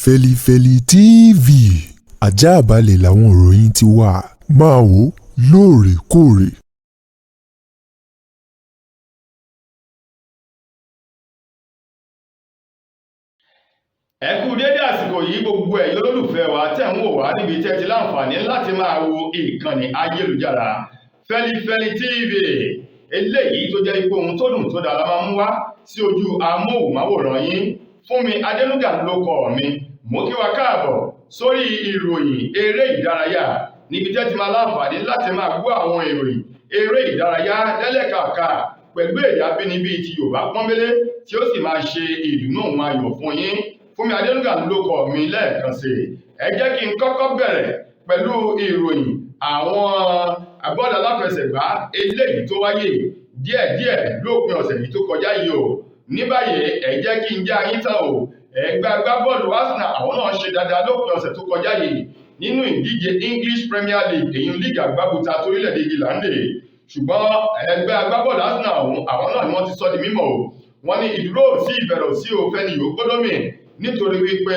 Fẹlifẹli TV ajáàbalẹ̀ làwọn ìròyìn ti wà, máa wò ó lóòrèkóòrè. Ẹ kú dédé àsìkò yìí, gbogbo ẹ̀yin olólùfẹ́ wa tẹ̀ ń wò wá níbi tẹ́ ti láǹfààní láti máa wo ìkànnì ayélujára Fẹlifẹli TV. Eléyìí tó jẹ́ ipò ohun tó dùn tó dára máa ń wá sí ojú amóhùnmáwòrán yín. Fúnmi Adénúgà ló kọ mi, mo kí wa káàbọ̀ sórí ìròyìn eré ìdárayá níbi tẹ́ ti máa láǹfààní láti máa gbọ́ àwọn ìròyìn eré ìdárayá lẹ́lẹ́kàkà pẹ̀lú èdè abínibí ti Yorùbá pọ́nbélé tí ó sì máa ṣe ìdùnnú òun ayọ̀ fún yín. Fúnmi Adénúgà ló kọ mi lẹ́ẹ̀kan sí i. Ẹ jẹ́ kí n kọ́kọ́ bẹ̀rẹ̀ pẹ̀lú ìròyìn àwọn bọ́ọ̀lù aláfẹsẹ̀gbá eléyìí tó wáyé díẹ̀díẹ̀ lópin ọ̀sẹ̀ yìí tó kọjá yìí o. Ní báyìí, ẹ jẹ́ kí n já yín tán o. Ẹgbẹ́ agbábọ́ọ̀lù Arsenal, àwọn náà ṣe dáadáa lópin ọ̀sẹ̀ tó kọjá yìí nínú ìdíje English Premier League, èyí líìgì àgbábùta torílẹ̀-èdè Ìgìlàndè. Ṣùgbọ́n ẹgbẹ́ agbábọ́ọ̀lù Arsenal ọ̀hún, àwọn náà ni wọ́n ti sọ di mímọ̀ o. Wọ́n ní ìdúró sí ìbẹ̀rẹ̀ sí o fẹ́ni yóò gbọ́dọ̀mì, nítorí wípé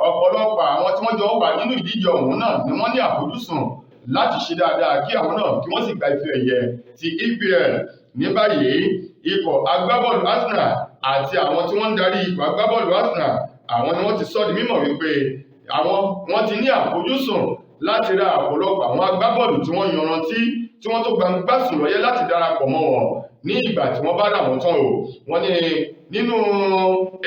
ọ̀pọ̀lọpọ̀ àwọn tí wọ́n jọ wà nínú ìdíje ọ̀hún náà ni wọ́n ní àfojúsùn láti ṣe dáadáa kí àwọn náà kí wọ́n sì gba ife ẹ̀yẹ ti EPL. Ní báyìí, ikọ̀ agbábọ́ọ̀lù Arsenal àti àwọn tí wọ́n ń darí ikọ̀ agbábọ́ọ̀lù Arsenal, àwọn ni wọ́n ti sọ di mímọ̀ wípé àwọn wọ́n ti ní àfojúsùn láti ra ọ̀pọ̀lọpọ̀ àwọn agbábọ́ọ̀lù tí wọ́n yanrantí tí wọ́n tó gbangba sùn lọ́yẹ́ láti darapọ̀ mọ́ wọn ní ìgbà tí wọ́n bá rà wọ́n tán o. Wọ́n ní nínú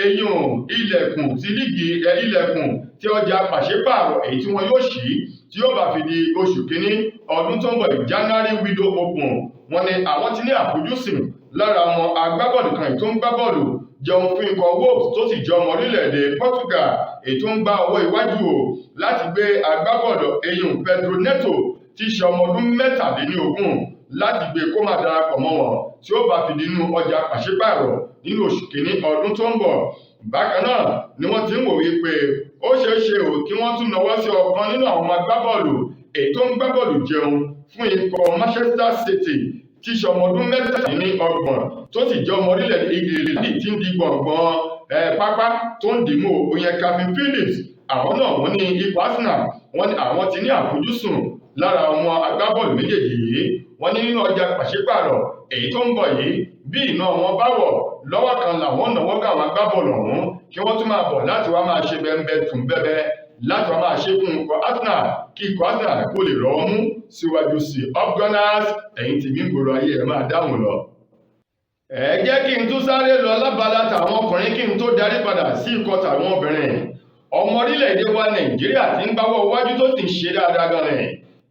eyín ilẹ̀kùn tí líìgì ilẹ̀kùn tí ọjà pàṣípààrọ̀ èyí tí wọ́n yóò ṣí tí yóò bá fi di oṣù kínní ọdún tó ń bọ̀, January window open, wọ́n ní àwọn ti ní àfojúsùn lára àwọn agbábọ́ọ̀lù kan èyí tó ń gbá bọ́ọ̀lù jẹun fún ikọ̀ Wolves tó sì jẹ́ ọmọ orílẹ̀-èdè Portugal, èyí tó ń gbá ọwọ́ iwájú o, láti gbé agbábọ́ọ̀lù eyín Pedro Neto tí í ṣe ọmọ ọdún 23 láti gbé kó máa darapọ̀ mọ́ wọn tí ó bá fi di inú ọjà pàṣípààrọ̀ nínú oṣù kínní ọdún tó ń bọ̀. Bákan náà ni wọ́n ti ń wò wípé ó ṣeé ṣe ò kí wọ́n tún nawọ́ sí ọ̀kan nínú àwọn ọmọ agbábọ́ọ̀lù èyí tó ń gbá bọ́ọ̀lù jẹun fún ikọ̀ Manchester City tí í ṣe ọmọ ọdún 37 tó sì jẹ́ ọmọ orílẹ̀-èdè England tí ń di gbọ̀ngbọ̀n pápá tó ń dìímú òyìn Calvin Phillips. Àwọn náà wọ́n ní ikọ̀ Arsenal, wọ́n ní àwọn ti ní àfojúsùn lára àwọn agbábọ́ọ̀lù méjèèjì yìí. Wọ́n ní nínú ọjà pàṣípààrọ̀ èyí tó ń bọ̀ yìí, bí iná wọn bá wọ̀ lọ́wọ́ kan làwọn náwó gba àwọn agbábọ́ọ̀lù ọ̀hún kí wọ́n tún máa bọ̀ láti wá máa ṣe bẹ́ńbẹ́ tún bẹ́bẹ́ láti wá máa ṣe fún ikọ̀ Arsenal kí ikọ̀ Arsenal kó lè rọ́wọ́ mú síwájú sí. Up Gunners, ẹ̀yìn tèmi ń gbòòrò ayé ẹ̀ máa dáhùn lọ. Ẹ jẹ́ kí n tún sáré lọ lábala tàwọn ọkùnrin kí n tó darí padà sí ikọ̀ tàwọn obìnrin. Ọmọ orílẹ̀-èdè wa Nàìjíríà ti ń gbáwọ́ iwájú tó sì ń ṣe dáadáa gan-an,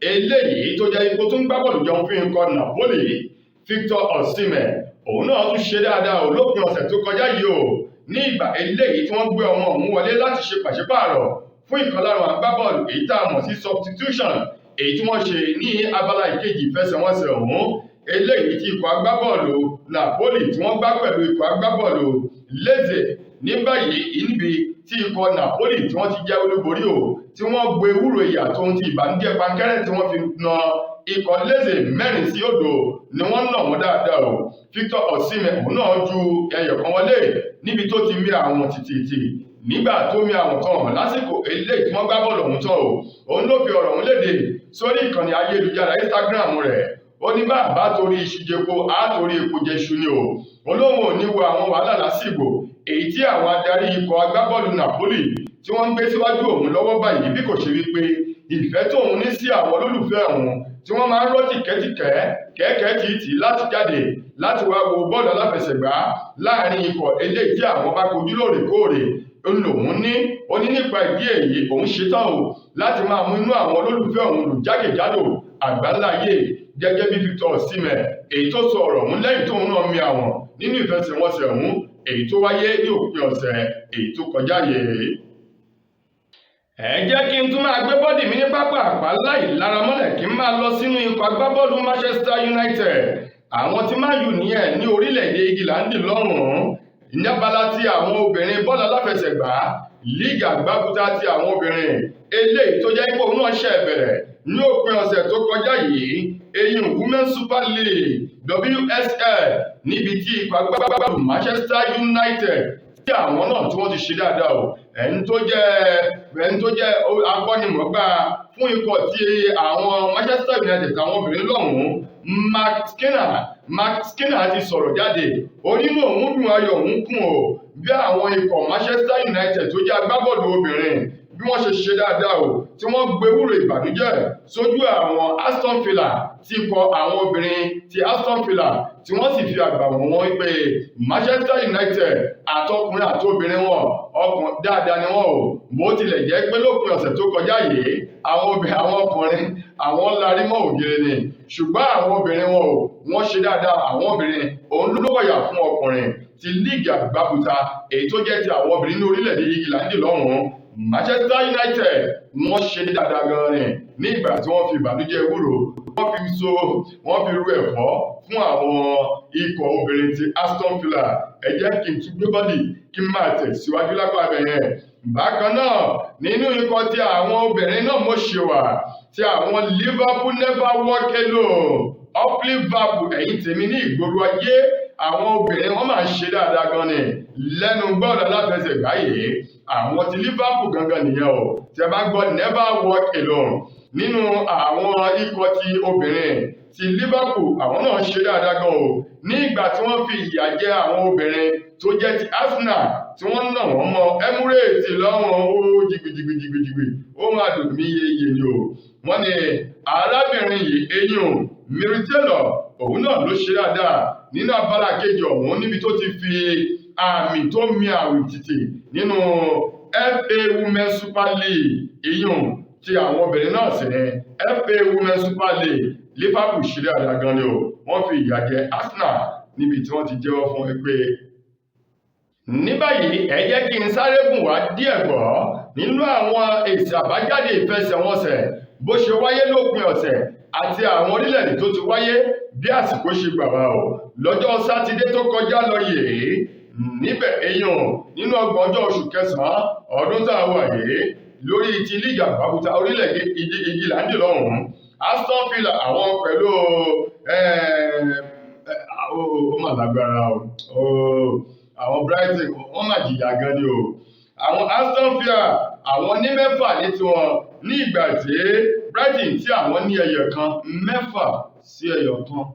eléyìí tó jẹ́ ipò tó ń gbá bọ́ọ̀lù jẹun fún ikọ̀ Napoli, Victor Osimhen, òun náà tún ṣe dáadáa ò lópin ọ̀sẹ̀ tó kọjá yìí o, ní ìgbà eléyìí tí wọ́n gbé ọmọ òun wọlé láti ṣe pàṣípààrọ̀ fún ìkan lára agbábọ́ọ̀lù, èyí tá a mọ̀ sí substitution, èyí tí wọ́n ṣe ní abala ìkejì ìfẹsẹ̀wọnsẹ̀ ọ̀hún, eléyìí tí ikọ̀ agbábọ́ọ̀lù Napoli tí wọ́n gbá pẹ̀lú ikọ̀ agbábọ́ọ̀lù Lecce. Ní báyìí, níbi tí ikọ̀ Napoli tí wọ́n ti jẹ́ olúborí o, tí wọ́n gbé ewúro ìyà tó ń ti ìbànújẹ́ pankẹ́rẹ́ tí wọ́n fi na ikọ̀ Lecce 4-0 ni wọ́n nà wọ́n dáadáa o. Victor Osimhen, òun náà ju ẹyọ kan wọlé níbi tó ti mì àwọn tìtìtì nígbà tó mi àwọn tán hàn lásìkò eléyìí tí wọ́n gbá bọ́ọ̀lù ọ̀hún tán o. Òun ló fi ọ̀rọ̀ ọ̀hún léde sórí ìkànnì ayélujára Instagram rẹ̀. Ó ní bá torí iṣu jẹpo, á torí epo jẹ iṣu ni o. Olóhùn ò ní wo àwọn wàhálà lásìkò èyí tí àwọn adarí ikọ̀ agbábọ́ọ̀lù Napoli tí wọ́n ń gbé síwájú òun lọ́wọ́ báyìí, bí kò ṣe wípé ìfẹ́ tóun ní sí àwọn olólùfẹ́ òun tí wọ́n máa ń rọ́ tìkẹ́tìkẹ́ kẹ́kẹ́ tìtì láti jáde láti wá wo bọ́ọ̀lù aláfẹsẹ̀gbá láàrin ikọ̀ eléyìí tí àwọn bá kojú lóòrèkóòrè lòun ní. Ó ní nípa ìdí èyí, òun ṣetán o láti máa mú inú àwọn olólùfẹ́ òun lù jákèjádò àgbáláyé. Gẹ́gẹ́ bí Victor Osimhen èyí tó sọ ọ̀rọ̀ ọ̀hún lẹ́yìn tóun náà mi àwọn nínú ìfẹsẹ̀wọnsẹ̀ ọ̀hún èyí tó wáyé ní òpin ọ̀sẹ̀ èyí tó kọjá yìí. Ẹ jẹ́ kí n tún máa gbé bọ́dì mi ní pápá àpá láì lára mọ́lẹ̀ kí n máa lọ sínú ikọ̀ agbábọ́ọ̀lù Manchester United, àwọn tí Man U nìyẹn ní orílẹ̀-èdè Ìgìláńdì lọ́rùn-ún. Níabala ti àwọn obìnrin, bọ́ọ̀lù aláfẹsẹ̀gbá líìgì àgbákúta ti àwọn obìnrin eléyìí tó jẹ́ ipò náà ṣẹ̀ bẹ̀rẹ̀ ní òpin ọ̀sẹ̀ tó kọjá yìí, eyín Women Super League WSL, níbi tí ikọ̀ agbábọ́ọ̀lù Manchester United tí àwọn náà tí wọ́n ti ṣe dáadáa o. Ẹni tó jẹ́ akọ́nimọ̀ọ́gbá fún ikọ̀ tí àwọn Manchester United, àwọn obìnrin lọ́hùn-ún, Mark Skinner. Mark Skinner ti sọ̀rọ̀ jáde. Ó nínú òun dùn, ayọ̀ òun kún o, bí àwọn ikọ̀ Manchester United tó jẹ́ agbábọ́ọ̀lù obìnrin, bí wọ́n ṣe ṣe dáadáa o, tí wọ́n gbé wúrò ìbànújẹ́ sójú àwọn Aston Villa, tí ikọ̀ àwọn obìnrin ti Aston Villa, tí wọ́n sì fi àgbà wọ̀n wọ́n pé Manchester United, àtọkùnrin àti obìnrin wọn, ọkùnrin dáadáa ni wọ́n o. Bó tilẹ̀ jẹ́ pé lópin ọ̀sẹ̀ tó kọjá yìí, àwọn obìnrin, àwọn ọkùnrin àwọn larí mọ́ ògiri ni, ṣùgbọ́n àwọn obìnrin wọn o, wọ́n ṣe dáadáa. Àwọn obìnrin òun ló wọ̀yà fún ọkùnrin ti líìgì àgbábùta, èyí tó jẹ́ ti àwọn obìnrin ní orílẹ̀-èdè England lọ́hùn-ún. Manchester United, wọ́n ṣe dáadáa gan ni ní ìgbà tí wọ́n fi ìbànújẹ́ ewúro, wọ́n fi so, wọ́n fi ru ẹ̀fọ́ fún àwọn ikọ̀ obìnrin ti Aston Villa. Ẹ jẹ́ kí n tún gbé bọ́dì, kí n máa tẹ̀síwájú lápá abẹ yẹn. Bákan náà, nínú ikọ̀ tí àwọn obìnrin náà, mo ṣe wà tí àwọn Liverpool Never Walk Alone, up Liverpool. Ẹ̀yìn tèmi ní ìgboro ayé, àwọn obìnrin wọn máa ń ṣe dáadáa gan ni lẹ́nu bọ́ọ̀lù aláfẹsẹ̀gbá yìí. Àwọn ti Liverpool gangan nìyẹn o. Tí ẹ bá gbọ́ "Never Walk Alone" nínú àwọn ikọ̀ ti obìnrin ti Liverpool, àwọn náà ṣe dáadáa gan o ní ìgbà tí wọ́n fi ìyà jẹ àwọn obìnrin tó jẹ́ ti Arsenal, tí wọ́n nà wọ́n mọ́ Emirates lọ́wọ́n ó jìgbìjìgbìjìgbì. Ó máa dùn mí yeye ni o. Wọ́n ní arábìnrin yìí, eyín o, Mary Taylor, òun náà ló ṣe dáadáa nínú abala kejì ọ̀hún, níbi tó ti fi àmì tó mi àwìn tìtì nínú FA Women Super League, ìyún tí àwọn obìnrin náà sì ní FA Women Super League. Liverpool ṣe dáadáa gan ni o. Wọ́n fi ìyà jẹ Arsenal níbi tí wọ́n ti jẹ́wọ́ fún ẹ pé. Ní báyìí, ẹ jẹ́ kí n sáré gùn wá díẹ̀ gbọ́ nínú àwọn èsì àbájáde ìfẹsẹ̀wọnsẹ̀ bó ṣe wáyé lópin ọ̀sẹ̀ àti àwọn orílẹ̀-èdè tó ti wáyé, bí àsìkò ṣe gbà wá o. Lọ́jọ́ Sátidé tó kọjá lọ yìí níbẹ̀, èèyàn nínú 30ọjọ́ oṣù kẹsàn-án ọdún tá a wà yìí, lórí ti líìgì àgbábúta orílẹ̀-èdè Ìgìláńdì lọ́hùn-ún, Aston Villa, àwọn pẹ̀lú ó mà lágbára o. Àwọn Brighton, wọ́n mà jìyà gan ni o. Àwọn Aston Villa, àwọn ní 6 ní tiwọn, ní ìgbà tí Brighton tí àwọn ní 1, 6-1.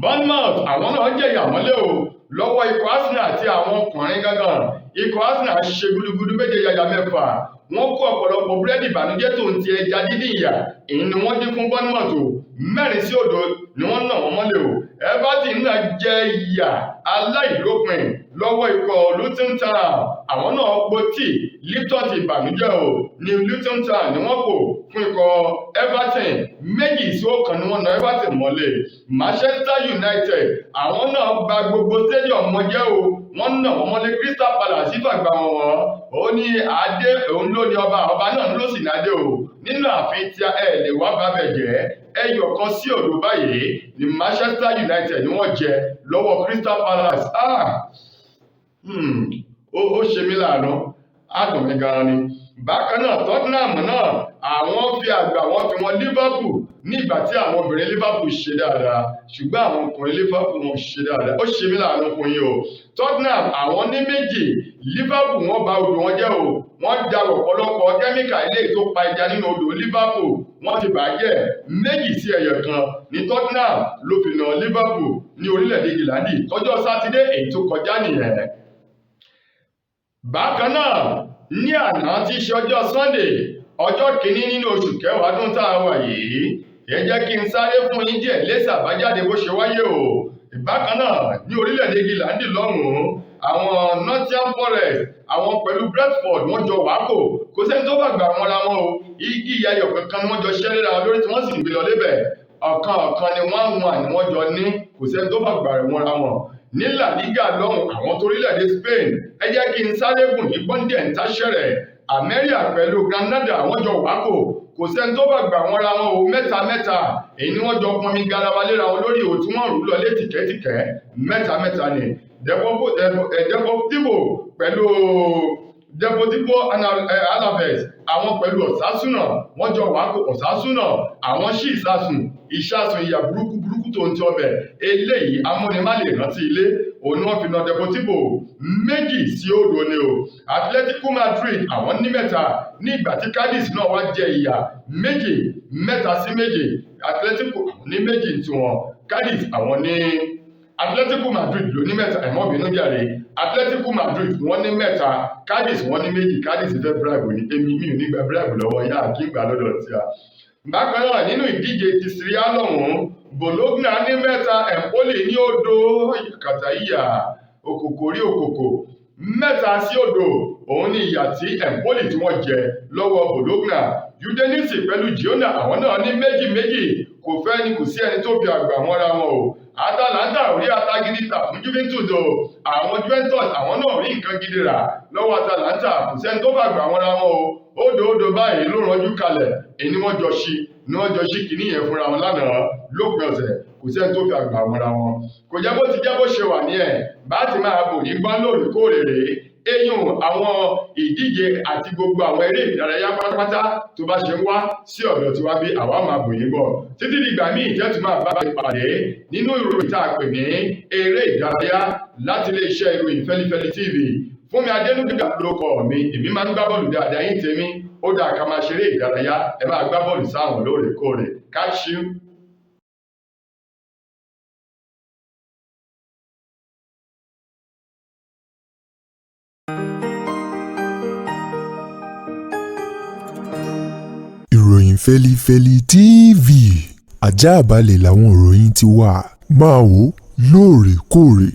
Bournemouth, àwọn náà jẹ̀yà mọ́lẹ̀ o lọ́wọ́ ikọ̀ Arsenal àti àwọn ọkùnrin gángan. Ikọ̀ Arsenal ṣe gudugudu méje yàyà mẹ́fà. Wọ́n kó ọ̀pọ̀lọpọ̀ búrẹ́dì ìbànújẹ́ tó ń ti ẹja dídín ìyà, èyí ni wọ́n dín fún Bournemouth o. 4-0 ni wọ́n nà wọ́n mọ́lẹ̀ o. Everton náà jẹ ìyà aláìlópin lọ́wọ́ ikọ̀ Luton Town. Àwọn náà po tíì Lipton ti ìbànújẹ́ o ní Luton Town ni wọ́n pò fún ikọ̀ Everton. 2-1 ni wọ́n na Everton mọ́lẹ̀. Manchester United, àwọn náà gba gbogbo stadium mọ́jẹ́ o. Wọ́n nà wọ́n mọ́lẹ̀. Crystal Palace fàgbà wọn wọ́n. Ó ní adé òun ló ní ọba, ọba náà ló sì ní adé o nínú ààfin tí ẹ lè wá bábẹ̀ jẹ́. 1-0 báyìí ní Manchester United ni wọ́n jẹ lọ́wọ́ Crystal Palace. Ah, ó ṣe mí láàánú, á dùn mí gan ni. Bákan náà, Tottenham náà, àwọn fi àgbà wọn fi wọn Liverpool ní ìgbà tí àwọn obìnrin Liverpool ṣe dáadáa, ṣùgbọ́n àwọn ọkùnrin Liverpool wọn ṣe dáadáa. Ó ṣe mí láàánú fún yín o. Tottenham, àwọn ní 2. Liverpool, wọ́n bà odò wọn jẹ́ o. Wọ́n da ọ̀pọ̀lọpọ̀ kẹ́míkà ilé tó pa ẹja nínú odò Liverpool, wọ́n ti bàjẹ́. 2-1 ní Tottenham ló fi nà Liverpool ní orílẹ̀-èdè England tọ́jọ́ Sátidé èyí tó kọjá nìyẹn. Bákan náà, ní àná tí í ṣe ọjọ́ Sunday, ọjọ́ kìíní nínú oṣù kẹwàá ọdún tá a wà yìí, ẹ jẹ́ kí n sáré fún yín díẹ̀ lésì àbájáde bó ṣe wáyé o. Bákan náà, ní orílẹ̀-èdè England lọ́hùn-ún, àwọn Nottingham Forest, àwọn pẹ̀lú Brentford, wọ́n jọ wákò. Kò sẹ́ni tó bá gbà wọn ra wọn o. Igi ìyayọ̀ kankan ni wọ́n jọ ṣẹ́ léra wọn lórí, tí wọ́n sì ń gbé lọ lébẹ̀. 1-1 ni, 1-1 ni wọ́n jọ ní. Kò sẹ́ni tó bá gbà wọn ra wọn. Ní La Liga lọ́hùn, àwọn torílẹ̀-èdè Spain, ẹ jẹ́ kí n sáré gùn ní bọ́ndẹ̀ ń táṣẹ̀rẹ̀. Almeria pẹ̀lú Granada, wọ́n jọ wákò. Kò sẹ́ni tó bá gbà wọ́n ra wọn o. 3-3, èyí ni wọ́n jọ pọnmi garawa léra wọn lórí o, tí wọ́n rú lọ lé tìkẹ́tìkẹ́. 3-3 ni. Deportivo pẹ̀lú Deportivo Alaves, àwọn pẹ̀lú Osasuna, wọ́n jọ wákò. Osasuna, àwọn sí ìsasùn ìsasùn ìyà burúkú burúkú. tó ń ti ọbẹ̀ eléyìí amúnimálè rántí ilé òun ni wọ́n fi na Deportivo 2-0 ni o. Atletico Madrid àwọn ní 3 ní ìgbà tí Cadiz náà wá jẹ ìyà 2, 3-2. Atletico ní 2 tiwọn, Cadiz àwọn ní, Atletico Madrid ló ní 3, ẹ̀mọ́ bínú jàre, Atletico Madrid wọ́n ní 3, Cadiz wọ́n ní 2. Cadiz fẹ́ bribe ní, èmi mi ò ní gba bribe lọ́wọ́ yá kí n gbà lọ́dọ̀ tí a. Bákan náà nínú ìdíje ti Serie A lọ́hùn-ún, Bologna ní 3, Empoli ní 0, kàtà ìyà òkòkò rí òkòkò, 3-0 òun ni ìyà tí Empoli tí wọ́n jẹ lọ́wọ́ Bologna. Udinese pẹ̀lú Girona àwọn náà ní 2-2, kò fẹ́ ni kò sí ẹni tó fi àgbà wọn ra wọn o. Atalanta ò rí ata gidi tà fún Juventus o, àwọn Juventus àwọn náà rí nǹkan gidi rà lọ́wọ́ Atalanta, kò sẹ́ni tó fàgbà wọn ra wọn o. 0-0 báyìí ló rọjú kalẹ̀, èyí ni wọ́n jọ ṣí ni wọ́n jọ ṣí kìíní yẹn fúnra wọn lánàá lópin ọ̀sẹ̀, kò sẹ́ni tó fi àgbà wọn ra wọn. Kò jẹ́ bó ti jẹ́ bó ṣe wà ní ẹ̀ bá ti máa bò ní gbọ́n lóòrèkóòrè rèé eyín àwọn ìdíje àti gbogbo àwọn eré ìdárayá pátápátá tó bá ṣe ń wá sí ọ̀dọ̀ tiwa bí àwa máa bò yín bọ̀ títí dìgbà míì tẹ́tù máa bá ìpàdé nínú ìròyìn tá a pè ní eré ìdárayá láti iléeṣẹ́ ìròyìn Fẹ́lifẹ́li TV. Fúnmi Adénúgà ló kọ mi, èmi máa ń gbá bọ́ọ̀lù dáadáa, yín tèmi ó dáa ká máa ṣeré ìdárayá, ẹ máa gbá bọ́ọ̀lù sáwọn lóòrèkóòrè. Catch you. Ìròyìn Fẹ́lifẹ́li TV, àjààbálẹ̀ làwọn ìròyìn ti wà, máa wò lóòrèkóòrè.